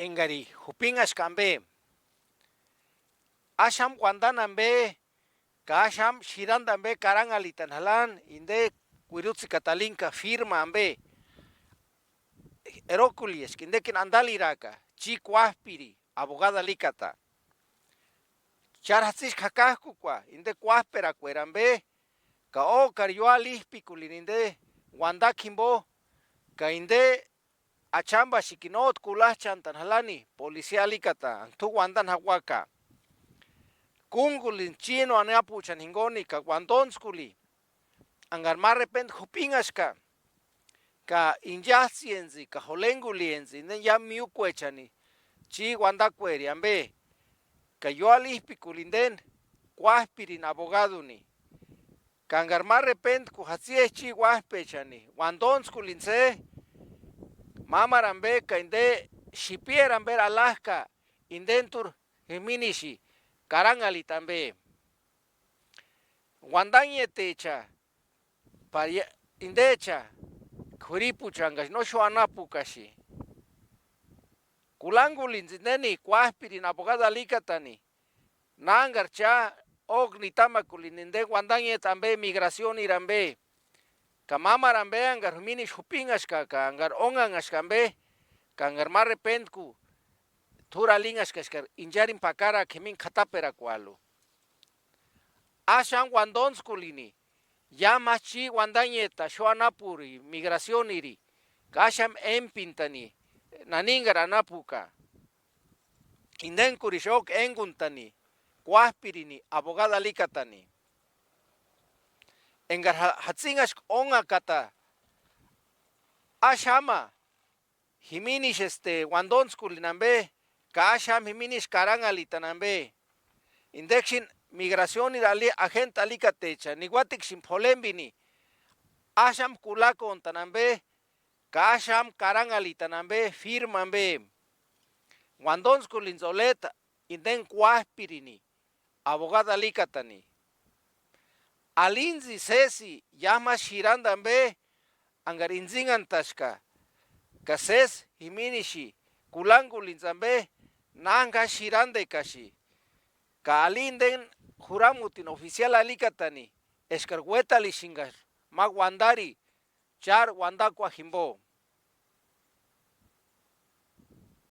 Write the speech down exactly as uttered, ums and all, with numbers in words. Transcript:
Engari jupinhaska ambe, axamu uandani ambe ka axamu xirandi ambe karanhalitani jalani inde kuirutsikata alinka firma ambe, erokulieska indekini andaliraaka chi kuájpiri abogado alikata. Chári jatsiska jakajkukua inde kuájperakueri ambe, ka ókari ióalíjpikulini inde uandakua jimbo, ka inde achambasïkini nótki kulajchantani jalani policía alikata enka t'u uantani jauaka. Kúnkulintsï chíni anapuchani jinkoni ka uantontskulini, enkari ma repente jupinhaska, ka inchats'ïntsï ka jolenkulientsï inteni iámu miúkuechani chi uantakueri ampe, ka ióalíjpikuli inteni kuájpirini abogaduni. Ka enkari ma repentku jatsiesï chi uájpechani uantontskulintsï je, mámaru ampe ka inte xipieri amperi alajka intenturi jiminixi karanhaliti ampe. Uantanhetecha, pa intecha, k'uiripuecha enkaxi no xúni anapukaxi, kulankulintsï inteni kuájpirini abogado alikatani. Nánkaru cha ókni nitamakulini inte uantanheti ampe migracioniri ampe, ka mámaru ampe enkari juminixu jupinhaska ka enkari ónhanhaska ampe, ka enkari ma repentku t'úri alinhaska eskaru incharini pakaraaka jimini k'ataperakuarhu. Axamu uantontskulini, iámu jásï chi uantanheta xúni anapuri migracioniri, ka axamu émpintani naninkari anapuka. Intenkurixu ókni énkuntani kuájpirini abogado alikatani. Enkari ja- jatsinhaska ónhakata, axama jiminixu este uantontskulini ampe, ka axamu jiminixu karanhalitani ampe. Inteksïni migracioniri ali- agente alikatechani niuatiksïni p'olempini, axamu kulakontani ampe, ka axamu karanhalitani ampe firma ampe. Uantontskulintsï oleta inteni kuájpirini abogado alikatani. Alintsï sési iámu jásï xirandi ampe enkari intsinhantaska, ka sési jiminixi kulankulintsï ampe nánka jásï xirantekaxi, ka ali inteni juramutini oficial alikatani eskaru uétalixinkaxu ma uantari chári uantakua jimpo.